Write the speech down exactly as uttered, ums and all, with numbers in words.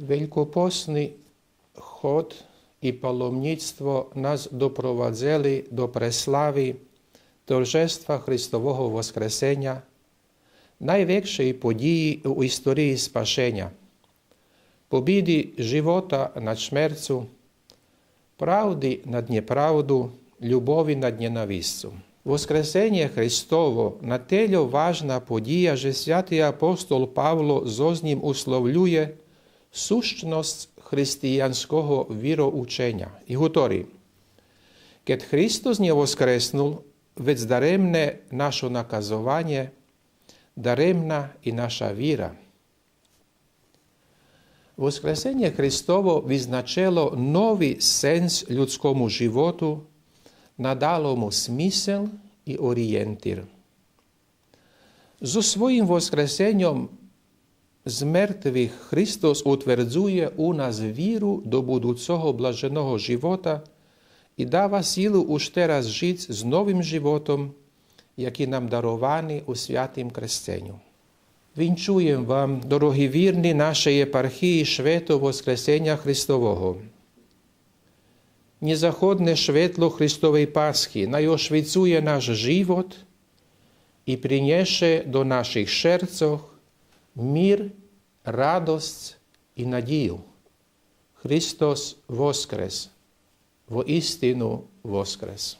Велькопосни ход и паломнїцтво нас допровадзели до преслави торжества Христового Воскресеня, найвекшей подїї у историї спасеня, побиди живота над шмерцу, правди над нєправду, любови над нєнависцу. Воскресенє Христово на тельо важна подїя же святи апостол Павло зоз нїм условлює сущносц християнского вироученя. И гутори: Кед Христос нє воскреснул, вец даремне нашо наказованє, даремна и наша вира. Воскресенє Христово визначело нови сенс людскому животу, надало му смисел и ориєнтир. Зоз своїм воскресеньом з мертвих Христос утвердзує у нас виру до будуцого блаженого живота и дава силу уж тераз жиц з новим животом, яки нам даровани у святим кресценю. Винчуєм вам, дороги вирни нашей єпархиї, швето Воскресеня Христового. Нєзаходне шветло Христовей Пасхи най ошвицує наш живот и принєше до наших шерцох мир, радосц и надїю. Христос воскрес! Воистину воскрес!